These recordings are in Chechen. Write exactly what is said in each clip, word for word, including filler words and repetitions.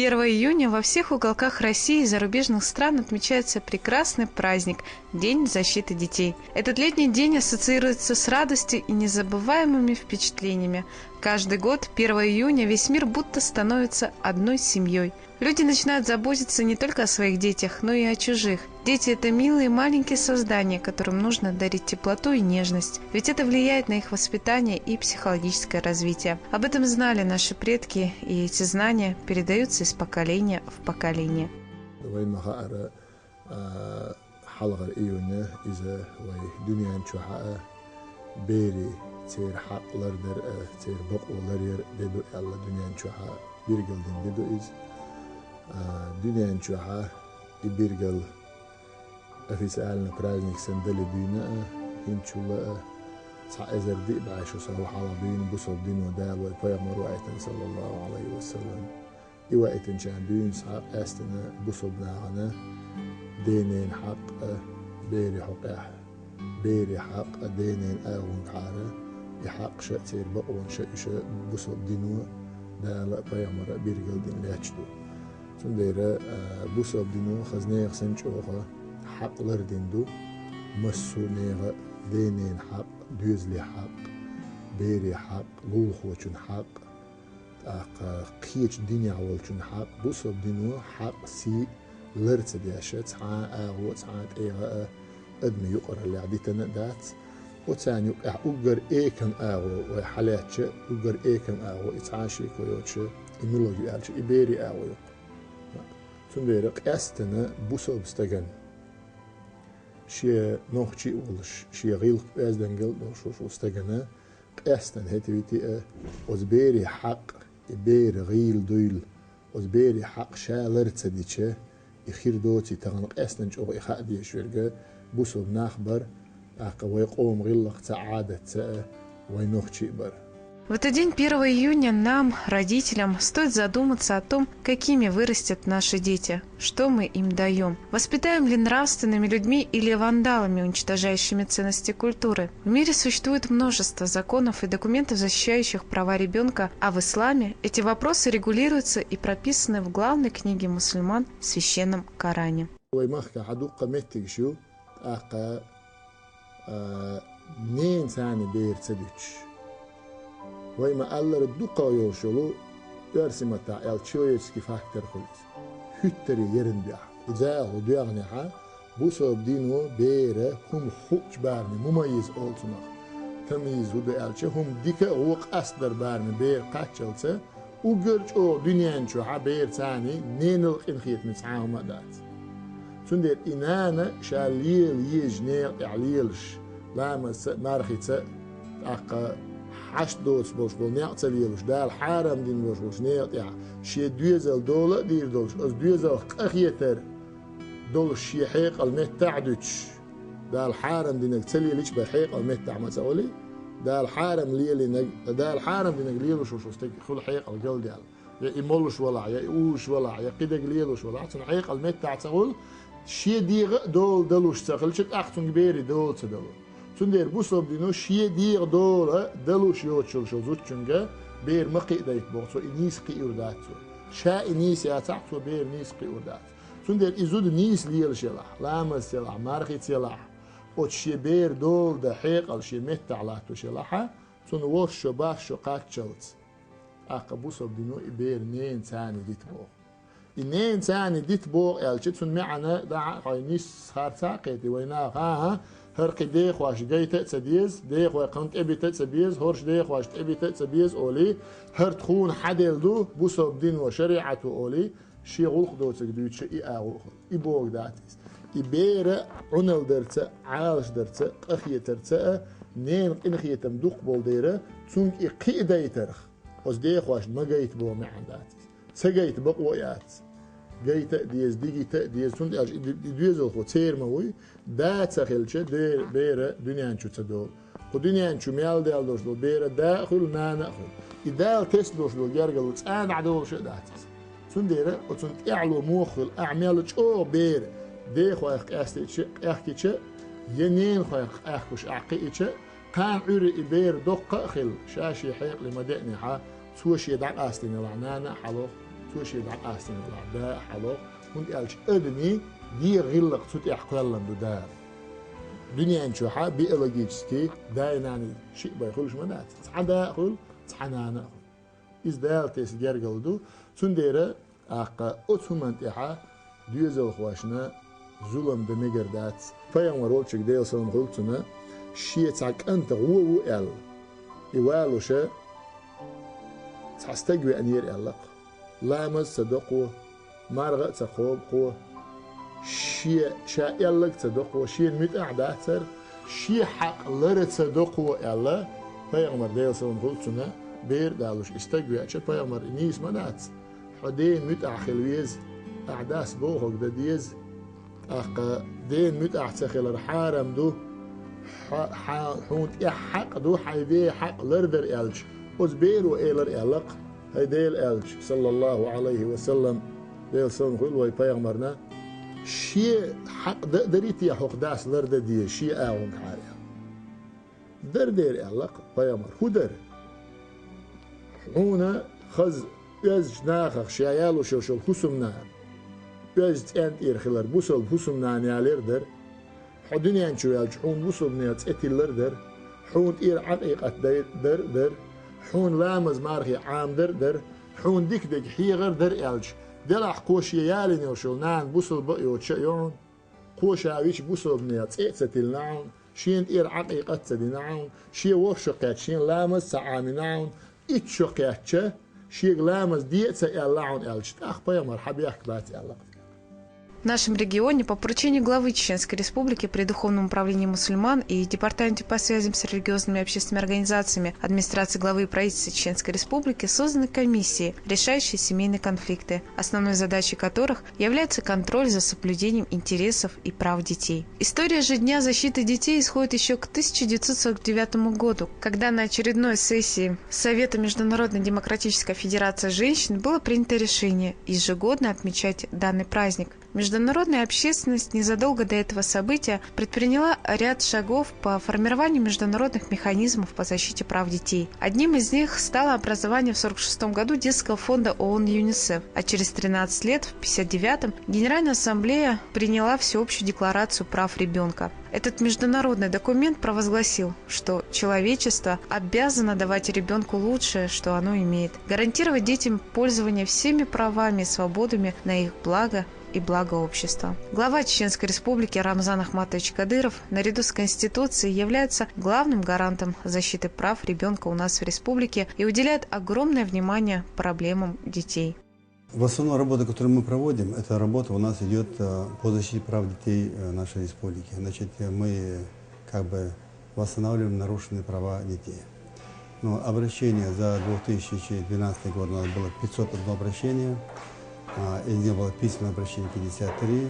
Первого июня во всех уголках России и зарубежных стран отмечается прекрасный праздник — День защиты детей. Этот летний день ассоциируется с радостью и незабываемыми впечатлениями. Каждый год первого июня весь мир будто становится одной семьей. Люди начинают заботиться не только о своих детях, но и о чужих. Дети — это милые маленькие создания, которым нужно дарить теплоту и нежность, ведь это влияет на их воспитание и психологическое развитие. Об этом знали наши предки, и эти знания передаются из поколения в поколение. Вай ма хаара, а, хьалхара июнь иза вай дуьнен чу хьаа, бери церан хьакъ лардар а, церан бакъо ларъяр а де ду аьлла дуьнен чу хьаа биргал дина де ду иза. А, дуьнен чу хьаа и биргал официально праздник санна дале дуьйна а, хӀинцачул а, цхьа эзар диъ бӀаь шу сов хьалха дуьйна бусалба дино Дала вай пайхамар ваийтина, саллаллаху Ӏалайхи ва саллам. И ваийтинчарна дуьйна схьа къаьстина бусалба нахана денен хьакъ а, бери хьокъехь, бери хьакъ а денен агӀонгахьара, и хьакъ ша а, церан бакъонаш а уьш бусалба дино Дала а, пайхамара а биргал дина лаьтташ ду. Цундела, а, бусалба дино хаза нехан санна чӀогӀа хьакъ лардина ду. Массо а нехан денен хьакъ, доьзале хьакъ, бере хьакъ, лулахочун хьакъ, тӀаккха кхечу динехь волчун хьакъ, бусалба дино хьакъ, сий лар ца деш, цхьа а агӀо, цхьа а тӀегӀа а адамийн юкъараллехь дитина а дац. Оцарна юкъехь уггар экам агӀо вай хьалаьттача, уггар экам агӀо и цхьа а шеко йоцуша, и муьлха ю аьлча, и берийн агӀо ю-кх. Цундела къаьстина бусалба стагана шен нохчи а волуш, шен гӀиллакх-оьздангалла а долуш волчу стагана къаьстина хӀета вити а, оцу берийн хьакъ, и беран гӀийла дуйла, оцу берийн хьакъ ша лар ца дича, и хир доций тахана къаьстина чӀогӀа и хаа дезаш верг бусалба нах бара, тӀаккха вай къоман гӀиллакхца а, Ӏадатца а вай нохчий а бара. В этот день, первого июня, нам, родителям, стоит задуматься о том, какими вырастят наши дети, что мы им даём. Воспитаем ли нравственными людьми или вандалами, уничтожающими ценности культуры? В мире существует множество законов и документов, защищающих права ребёнка, а в исламе эти вопросы регулируются и прописаны в главной книге мусульман, в священном Коране. Вай махкахь дуккха меттигаш ю, тӀаккха, а, ненан царна бер ца дуьтуш. Вай ма-аллара, дукхах йолуш йолу, оьрсийн маттахь аьлча, человеческий фактор хуьлу иза. ХӀуьттарий яран дуьхьа. И дагахь доьгӀнехь, бусалба дино бер хӀума хуучу барамехь, мумаййиз олу цунах. Тамйиз хӀун ду аьлча, хӀума дика а, вон а къастадар барамехь бер кхаччалца, уггар чӀогӀа дуьнен чохь бер царна ненал къинхетаме цхьа а хӀума а дац. Цундела и нана ша лела езачу некъа тӀехь лелаш, ламазца а, мархица а, тӀаккха хьашт доцуш болуш болу некъ ца лелаш, Дала хьарам дина болуш болчу некъа тӀехь шен доьзал дола а дийр долуш, оцу доьзалх къахетар долуш шен хьекъал меттахь а дуьтуш, Дала хьарам динарг ца лелийча бен хьекъал меттахь ма ца хуьлий, Дала хьарам лелийнарг, Дала хьарам динарг лелош волуш стаг хуьлу хьекъал галдаьлла. Я и молуш валахь, я и узуш валахь, я кхидерг лелош валахь, цуьнан хьекъал меттахь ца хуьлу, шен дегӀан а дола далуш ца хилча, тӀаккха цуьнга берийн дола ца дало. Цундела бусалба дино шен дегӀан дола далуш йоцуш йолчу зудчуьнга бер ма кхиадайта боху цо, и нийса кхиор дац цо. Ша и нийса яцахь, цо бер нийса кхиор дац. Цундела и зуда нийса лелаш елахь, ламазца елахь, мархица елахь, оцу шен беран дола дан хьекъал шен меттахь латтош елахь, цунна ворхӀ шо, бархӀ шо кхаччалц, тӀаккха бусалба дино и бер ненан царна дита боху. И ненан царна дита боху аьлча, цуьнан маьӀна дӀа а хьой, нийсса харцахь а кхетий вай наха, хӀара кхин дехош гайта а ца деза, дехой кхунна тӀебита а ца беза, хӀорш дехош тӀебита а ца беза олий, хӀара тхуна хьаделла ду бусалба дино, шариӀато олий, шен гӀуллакх доцург дуьйцуша и агӀо а хуьлу. И бохург дац иза. И бер Ӏуналдарца а, Ӏалашдарца а, къахетарца а, ненан къинхетам дукха болу дера, цуьнга и кхиадайтарх, оцу дехошна ма гайта боху маьӀна дац иза. Ца гайта бакъо а яц. Гайта а деза, дигита а деза, цундела аьлча и д-, и доьзалхо церан ма вуй, да ца хилча, де-, бер дуьнен чу ца долу. Кху дуьнен чу мел даьлла долуш долу бер да а хуьлу, нана а хуьлу. И Дала тесна долуш долу гергарло цкъа а дӀадолуш а дац иза. Цундела оцунна тӀаьхьало муха хуьлу, ахь мел чӀогӀа бер дехойх къаьстича, къаьхкича, я ненахойх къаьхкуш ахь кхиича, кхана Ӏуьйре и бер доккха а хилла, ша шен хьекъале ма деънехь, цо шен дӀакъастийна вахь нана а хьалоху, Кхы шен дӀакъастийна лахь да а хьалох, хӀунда аьлча адамий дегӀа гӀиллакх цу тӀехь кхоьллина ду Дала. Дуьнен чохь биологически дай-наной шиъ бен хуьлуш ма дац. Цхьа да а хуьлу, цхьа нана а хуьлу. Иза Дала тесна гергара ду, цундела тӀаккха оцу хӀуманна тӀехь доьзалхошна зулам дан мегар дац. Пайхамар волчуьнга, Делан салам хуьлда цунна, шен цхьа кӀант гӀо ву аьлла, и валуш цхьа стаг веанера аьлла-кх. Ламаз ца до кхо, марха а ца кхобу кхо, шен ша аьлларг ца до кхо, шена муьтӀахь дац хӀара, шен хьакъ лар ца до кхо аьлла, пайхамар, Делан салам хуьлда цунна, бер а далуш и стаг веача, пайхамар, и нийса ма дац. Хьо дена муьтӀахь хила веза, ахь дас бохург дан деза. ТӀаккха дена муьтӀахь ца хилар хьарам ду, хьа-, хьа-, хьуна тӀехь хьакъ ду хьайн ден хьакъ лардар аьлча, оцу беро элира аьлла-кх, хӀай Делан аьлча, саллаллаху Ӏалайхи ва саллам, Делан салам хуьлда вайн пайхамарна, шен хьакъ дан а дарий те хӀокху дас лардан деза, шен агӀонгахьара аьлла. Дара дера аьлла-кх пайхамар. ХӀун дара? Хьуна хаза оьзначу нахах ша ялуш йолуш йолу хӀусамнана, оьзда цӀен тӀера хилар, бусалба хӀусамнана ялар а дара. Хьо дуьнен чу ваьлча, хьуна бусалбанийн цӀе тиллар а дара. Хьуна тӀера Ӏакъикъат дай-, дар а дара. Хьуна ламаз, мархи Ӏамадар а дара. Хьуна дика дерг хьехар а дара аьлча, делахь кхо шен ялийна йолуш йолу нана бусалба а йоцуш а ю хьуна. Кхо ша вича бусалбанийн цӀе а ца тиллина хьуна, шена тӀера Ӏакъикъат а ца дина хьуна, шен ворхӀ шо кхетча, шена ламаз а ца Ӏамина хьуна, итт шо кхетча, шега ламаз де а ца аьлла хьуна аьлча, тӀаккха пайхамар хьан бехк лац аьлла-кх. В нашем регионе по поручению главы Чеченской Республики при Духовном управлении мусульман и Департаменте по связям с религиозными и общественными организациями администрации главы и правительства Чеченской Республики созданы комиссии, решающие семейные конфликты, основной задачей которых является контроль за соблюдением интересов и прав детей. История же Дня защиты детей исходит ещё к тысяча девятьсот сорок девятому году, когда на очередной сессии Совета Международной демократической федерации женщин было принято решение ежегодно отмечать данный праздник. Международная общественность незадолго до этого события предприняла ряд шагов по формированию международных механизмов по защите прав детей. Одним из них стало образование в сорок шестом году детского фонда ООН ЮНИСЕФ, а через тринадцать лет, в пятьдесят девятом, Генеральная Ассамблея приняла Всеобщую декларацию прав ребёнка. Этот международный документ провозгласил, что человечество обязано давать ребёнку лучшее, что оно имеет, гарантировать детям пользование всеми правами и свободами на их благо и благо общества. Глава Чеченской Республики Рамзан Ахматович Кадыров наряду с Конституцией является главным гарантом защиты прав ребёнка у нас в республике и уделяет огромное внимание проблемам детей. В основном работа, которую мы проводим, это работа у нас идёт, э, по защите прав детей, э, нашей республики. Значит, э, мы как бы восстанавливаем нарушенные права детей. Но обращение за две тысячи двенадцатый год у нас было пятьсот одно обращение, а, из них было письменное обращение пятьдесят три,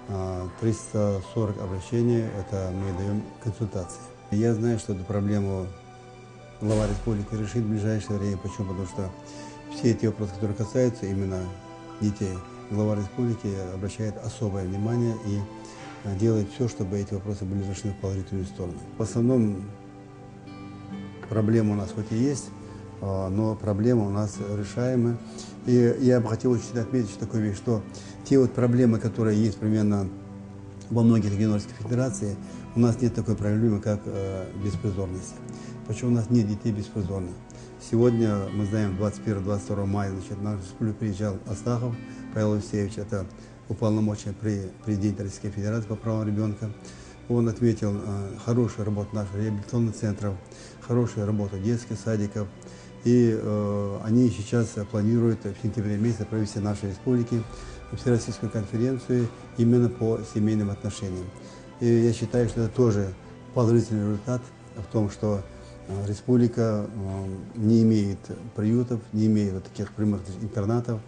а, триста сорок обращений, это мы даём консультации. Я знаю, что эту проблему глава республики решит в ближайшее время. Почему? Потому что все эти вопросы, которые касаются именно детей, глава республики обращает особое внимание и, а, делает всё, чтобы эти вопросы были решены в положительную сторону. В основном проблемы у нас хоть и есть, а, но проблемы у нас решаемы. И я бы хотел очень отметить такую вещь, что те вот проблемы, которые есть примерно во многих регионах Российской Федерации, у нас нет такой проблемы, как, э, беспризорность. Почему у нас нет детей беспризорных? Сегодня мы знаем, двадцать первого, двадцать второго мая, значит, в нашу республику приезжал Астахов Павел Алексеевич, это уполномоченный при президенте Российской Федерации по правам ребёнка. Он отметил, э, хорошую работу наших реабилитационных центров, хорошую работу детских садиков. И, э, они сейчас планируют в сентябре месяце провести в нашей республике всероссийскую конференцию именно по семейным отношениям. И я считаю, что это тоже положительный результат в том, что, э, республика, э, не имеет приютов, не имеет вот таких прямых интернатов,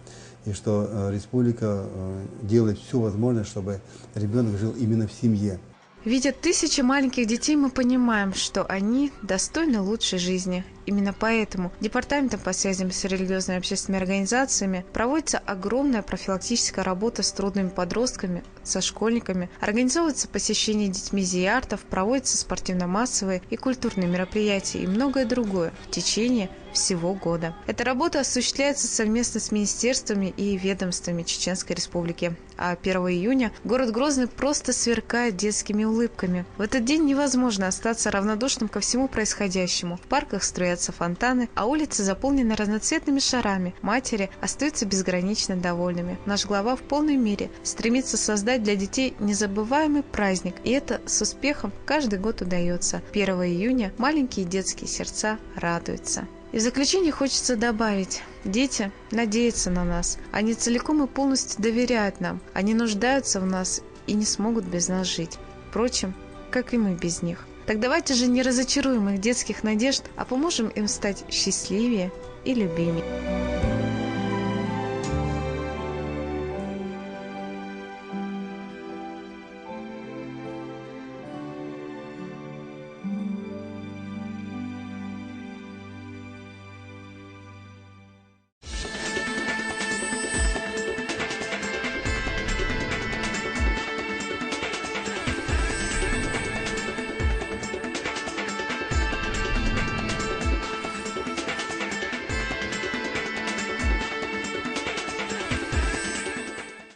и что, э, республика, э, делает всё возможное, чтобы ребёнок жил именно в семье. Видя тысячи маленьких детей, мы понимаем, что они достойны лучшей жизни, Именно поэтому Департаментом по связям с религиозными общественными организациями проводится огромная профилактическая работа с трудными подростками, со школьниками, организовываются посещения детьми зияртов, проводятся спортивно-массовые и культурные мероприятия и многое другое в течение всего года. Эта работа осуществляется совместно с министерствами и ведомствами Чеченской Республики. А первого июня город Грозный просто сверкает детскими улыбками. В этот день невозможно остаться равнодушным ко всему происходящему. В парках струятся фонтаны, а улицы заполнены разноцветными шарами. Матери остаются безгранично довольными. Наш глава в полной мере стремится создать для детей незабываемый праздник, и это с успехом каждый год удается. Первого июня маленькие детские сердца радуются. И в заключение хочется добавить: дети надеются на нас. Они целиком и полностью доверяют нам. Они нуждаются в нас и не смогут без нас жить. Впрочем, как и мы без них. Так давайте же не разочаруем их детских надежд, а поможем им стать счастливее и любимее.